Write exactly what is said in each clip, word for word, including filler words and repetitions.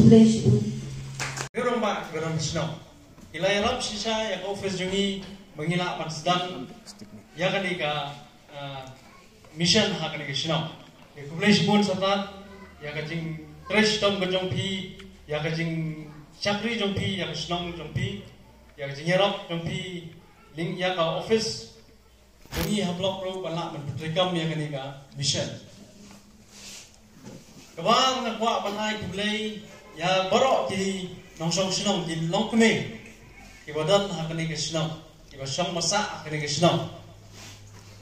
Khublei shibun. Ki rangbah, ki rangbah shnong. Ngi la ïarap shisha ïa ka office jong ngi ba ngin lah ban sdang ïa kane ka, ah, mission ha kane ka shnong. Ngi khublei shibun shatei ïa ka jingtrei shitom ka jong phi, ïa ka jingshakri jong phi, ïa ka shnong jong phi, ïa ka jingïarap jong phi lyngba ïa ka office jong ngi ha block ruh ban lah ban pyntreikam ïa kane ka mission. Kaba nga kwah ban ai khublei ïa baroh ki nongshong shnong, ki longkmie kiba don ha kane ka shnong, kiba shong ba sah ha kane ka shnong.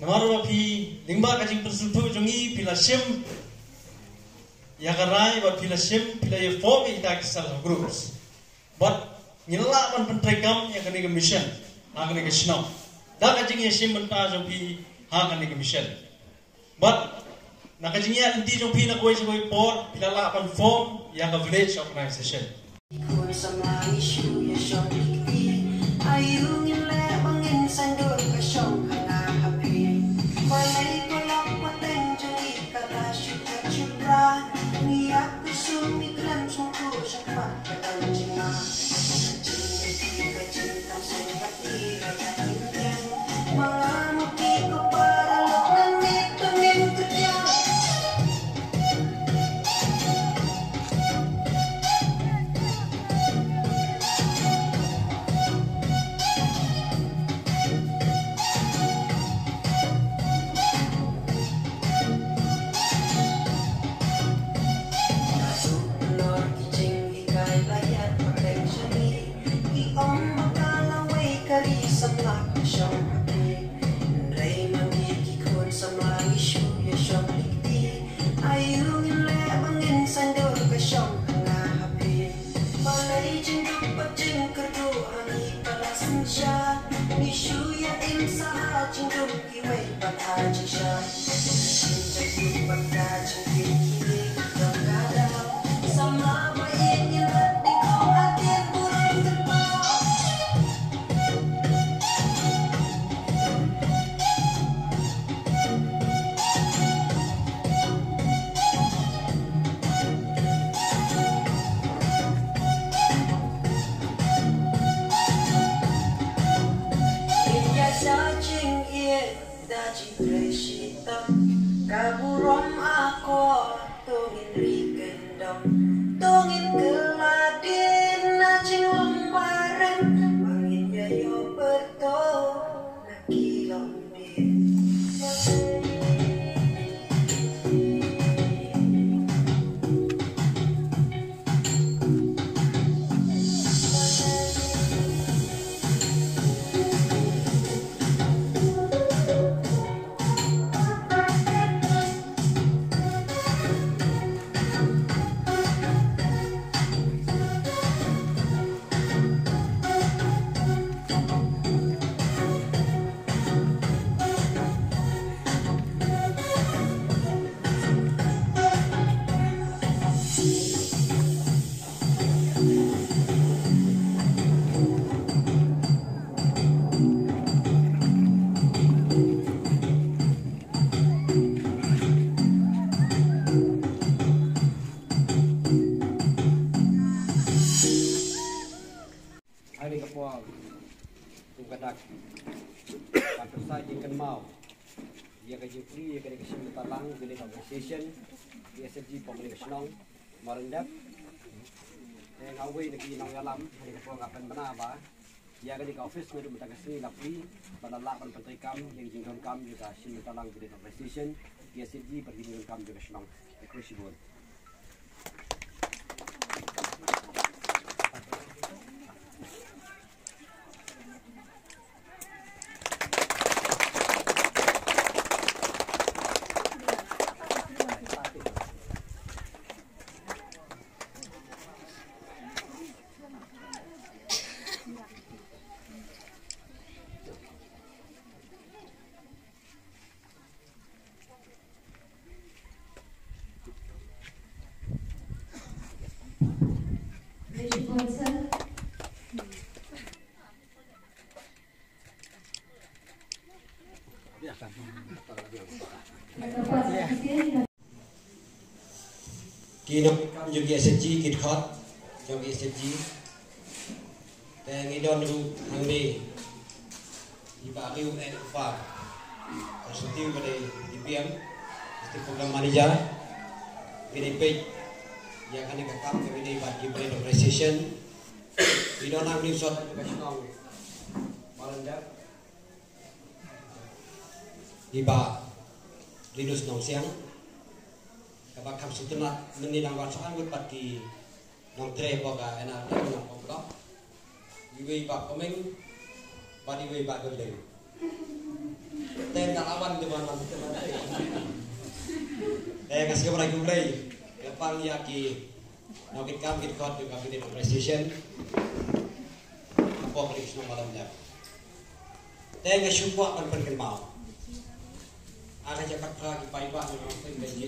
Namar ba phi lyngba ka jingpynsngewthuh jong ngi phi la shim ïa ka rai bad phi la shim, phi la ïa form ïa kita ki self help groups. Bad ngin lah ban pyntreikam ïa kane ka mission ha kane ka shnong da ka jingïashim bynta jong phi ha kane ka mission. Bad na ka jingïaid lynti jong phi na kawei sha kawei por phi la lah ban form ïa ka village organization. Khun samla ngi shu ïa shong lynti, aïu ngin leh ba ngin saiñdur ka shong ha nga ha phi. Balei ko lok pateng jong ngi ka la shu jot shu pra, ngi ïa kusum ngi khlem sngewthuh sha Ki ong ba ka lawei ka ri samla ka shong ha phi. Hynrei ma ngi ki khun samla ngi shu ïa shong lynti. Aïu ngin leh ba ngin saiñdur ka shong ha nga ha phi. Balei jingduk bad jingkyrduh ha ngi ka la synshar. Ngi shu ïa im sa ha jingduk iwei pat ha jingshai. Da jingtrei shitom ka burom akor, to ngin ri kyndong, to ngin kylla dien na jinglong barem, ba ngin ïa ïoh pyrto na ki longdien. Ha kane ka por, kum ka dak, ka pyrsa jingkynmaw ïa ka jingplie ïa kane ka shim bynta lang village organization, D S F G, pok kane ka shnong Mawryndep. Te nga uwei na ki nongïalam ha kane ka por nga pynbna ba ïa kane ka office naduh mynta ka sngi la plie bad la lah ban pyntreikam ïa ka jingdonkam ïa ka shim bynta lang village organization, D S F G, bad ka jingdonkam ïa ka shnong. Khublei shibun. Ki nongkam jong ki S H G ki dkhot. jong S F G. Te ngi don ruh hangne i Bah Riew N F R, ka sdang ba dei D P M, District Program Manager. Ngi dei peit ïa kane ka kam, ngi dei bad ki Brigade Organization. Ngi don hangne sot ka shnong Mawlyndep, i Bah Linus Nongsiang, kaba kham sngewtynnat mynne nang wan sah ngut bad ki nongtrei hapoh ka N R L M, nang ong block. Iwei i Bah Komeng bad iwei i Bah Golding. Te nga la wan de ban wan sngewtynnat. Te nga sngewbha ïa U Blei, nga pang ïa ki nongkitkam kitkot jong ka Brigade Organization hapoh ka ri shnong Mawlyndep. Te nga shu kwah ban pynkynmaw, ar hajar khatphra ki paidbah jong ngi,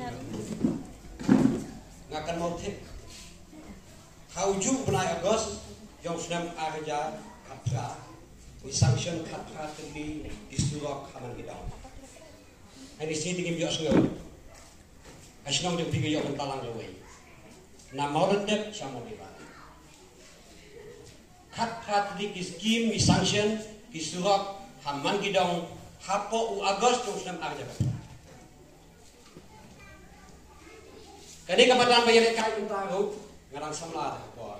nga kynmaw thik, ha u juh u bnai August jong u snem ar hajar khatphra, ngi sanction khatphra tylli ki surok ha Mankydong. Hangne shisien te ngim ïohsngew. Ka shnong jong phi ka ïoh bynta lang kawei, na Mawlyndep sha Mawlai. Khatphra tylli ki skim, ki sanction ki surok ha Mankydong hapoh u August jong u snem ar hajar khatphra. Kane ka madan ba ïalehkai mynta ruh nga dang samla da ka por.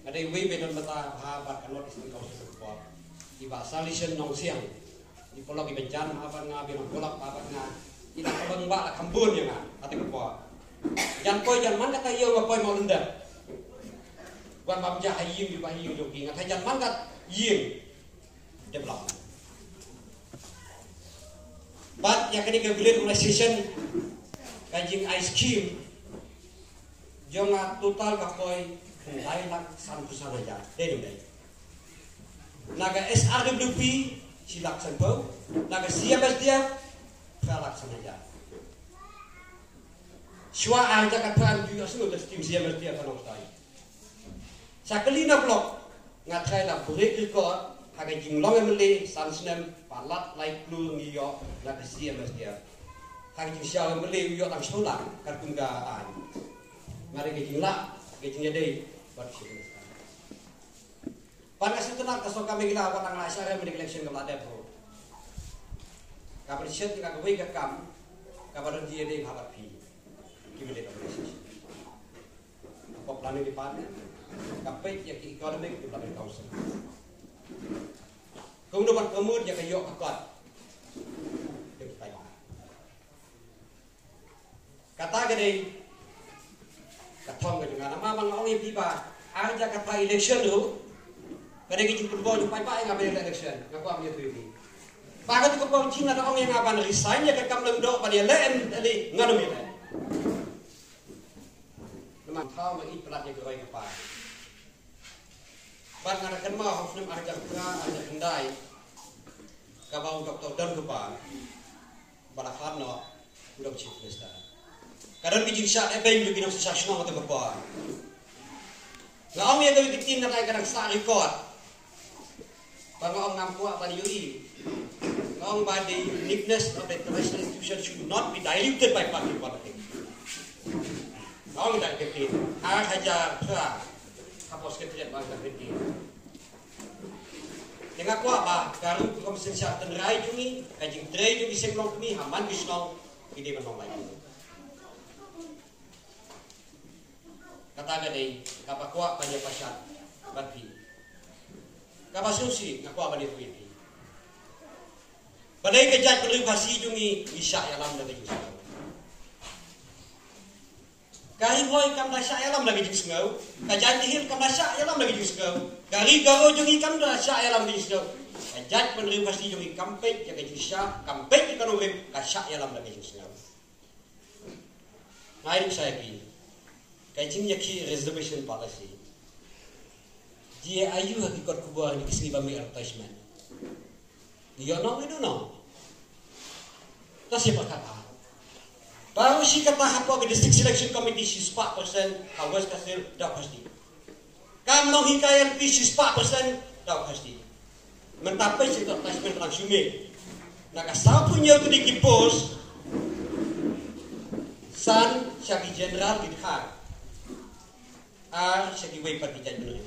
Nga dei uwei ba don bynta bha bad ka North Eastern Council da ka por. I Bah Salvation Nongsiang, i paralok iba jan bha bad nga, iba nang paralok bha bad nga, i la ka bang ba la kham bun ïa nga ha kata ka por. Jan poi jan man kata ïew nga poi Mawlyndep. Wan bam ja ha ïing, iba ha ïing jong ki, nga tharai jan man kat ïing development. Bad ïa kane ka Village Organization, ka jingai skim jong nga total ka poi khyndai lak sanphew san hajar. Dei ne em dei? Na ka S R W P shi lak sanphew, na ka C M S D F phra lak san hajar. Shuwa ar hajar khatphra ngim ju ïohsngew da ka skim C M S D F ha Nongstoiñ. Sa kali na block, nga tharai la break record ha ka jinglong M L A san snem, palat lai klur ngi ïoh na ka C M S D F. Ha ka jingshaw M L A u ïoh tang shiphew lak katkum ka aiñ. Nga dei ka jinglah, ka jingïadei bad ka shisha. Ban ka sngewtynnat, ka sorkar Meghalaya wat la nga la shah rem ha ka election kaba la dep ruh, kaba shet ka kawei ka kam kaba don jingïadei bha bad phi, ki Village Organization. Ka planning department ka peit ïa ki economic development council. Kumno ban promote ïa ka ïoh ka kot. Kata ka dei ka thong ka jong nga. Namar ba nga ong ïa phi ba ar hajar khatphra election ruh ka dei ka jingpynbor jong paidbah ïa nga ban ïaleh election. Nga kwah ban ïathuh ïa phi. Ba katu ka por jong nga da ong ïa nga ban resign ïa ka kam lyngdoh ban ïaleh M L A, ngan ym ïaleh. Namar thaw nga ïeit palat ïa ka roi ka par. Bad nga da kynmaw ha u snem ar hajar phra, ar hajar khyndai, kaba u Doktor Don Kpa ba la khlad noh u dei u Chief Minister, ka don ki jingshah lehbeiñ jong ki nongshong shnong ha kata ka por. Nga ong ïa kawei ka ktien, nga dang sah record, ba nga ong ngam kwah ban ïohi. Nga ong ba the uniqueness of the international institution should not be diluted by party politics. Nga ong ïa kawei ka ktien, ar hajar phra, hapoh Secretariat ba nga ong ïa kawei ka ktien. Te nga kwah ba ka rukom synshar tynrai jong ngi, ka jingtrei jong ki seng longkmie ha man ki shnong, ki dei ban long lai. Kata ka dei kaba kwah ban ïa pynshai bad phi. Kaba sngewsih nga kwah ban ïathuh ïa phi. Balei ka jaitbynriew Khasi jong ngi, ngi shah ïalam da ka jingsngew? Ka Ri Bhoi kam da shah ïalam da ka jingsngew. Ka Jaintia Hills kam da shah ïalam da ka jingsngew. Ka Ri Garo jong ngi kam da shah ïalam da ka jingsngew. Ka jaitbynriew Khasi jong ngi kam peit ïa ka jingshah, kam peit ïa ka nongrim, ka shah ïalam da ka jingsngew. Nga ai ruh sa ïa ki, ka jingïakhih reservation policy. Jia aiu ha ki kot khubor ha ki sngi ba mih advertisement? Ïoh nong ïoh nong. Ta shu pyrkhat ha. Baroh shi katta hapoh ka District Selection Committee shispah percent ha West Khasi Hills da u Khasi. Kam nonghikai M P shispah percent da u Khasi. Mynta peit sha advertisement ka dang shu mih. Na ka sawphew hynñiew tylli ki post, san sha ki general ki dkhar. Ar sha kiwei pat ki jaitbynriew.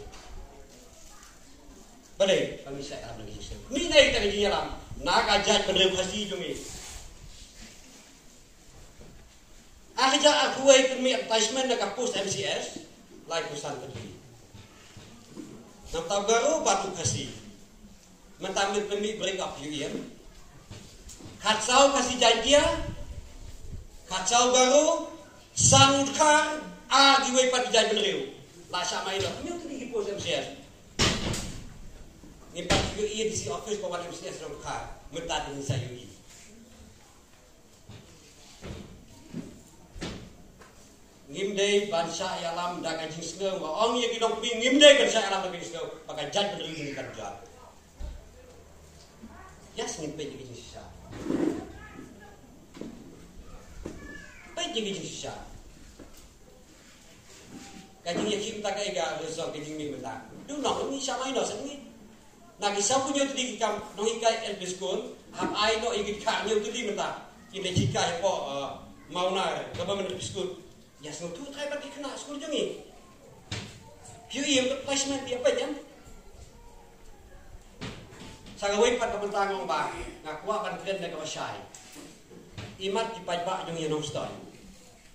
Balei? Ba ngi shah ïalam na ka jingsngew. Mih na ita ka jingïalam na ka jaitbynriew Khasi jong ngi. Ar hajar arphew wei pynmih advertisement na ka post M C S, lai phew san tylli. Namar u Garo bad u Khasi. Mynta mih pynmih break up ïa u ïa. Khatsaw Khasi Jaiñtia, khatsaw Garo, san u Dkhar, ar kiwei pat ki jaitbynriew. La shah mai noh, ñiew tylli ki post M C S. Ngim pat ïohi D C office ba wan M C S na u Dkhar. Mynta ngin sa ïohi. Ngim dei ban shah ïalam da ka jingsngew, nga ong ïa ki longkmie, ngim dei ban shah ïalam da ka jingsngew ba ka jaitbynriew jong ngi kan jot. Ïa, ngin peit ïa ka jingshisha. Peit ïa ka jingshisha. Ka jingïakhih mynta ka, ka result ka jingmih mynta. Dei nong ngi shah mai noh sha ngi. Na ki saw phew hynñiew tylli ki kam nonghikai L P school, hap ai noh ïa ki dkhar hynñiew tylli mynta. Ki dei hikai hapoh, uh, Mawnar Government L P School. Ïa, sngewthuh trai bad ki khynnah skul jong ngi. Phi ïohi ïa ka placement ïa phi ïa. Sa kawei pat ka bynta nga ong ba nga kwah ban kren da kaba shai. Imat ki paidbah jong ngi Nongstoiñ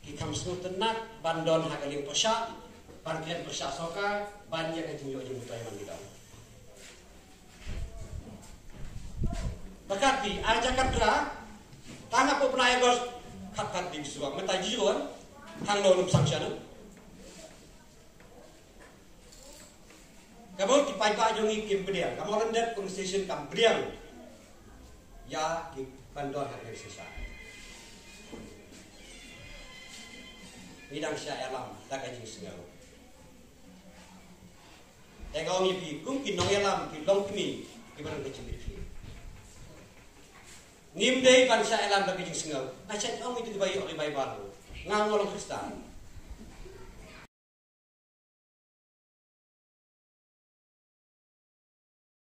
ki kham sngewtynnat ban don ha ka liang pyrshah, ban kren pyrshah sorkar, ban ïa ka jingïoh jingmyntoi ban ki don. Ba kat phi, ar hajar khatkhyndai, tang hapoh bnai August, khat khat dei ki shuwa, mynta jong ngi ruh, tang noh nym sanction. Ka mut ki paidbah jong ngi kim pdiang, ka mut lyndet conversation kam pdiang. Ïa ki ban don ha ka session. Ngi dang shah ïalam da ka jingsngew. Te nga ong ïa phi kum ki nongïalam, ki longkmie, kiba don ka jingkit khlieh. Ngim dei ban shah ïalam da ka jingsngew. Nga shait ong ïa ki ba ïoh revival. Nga, nga long Khristan.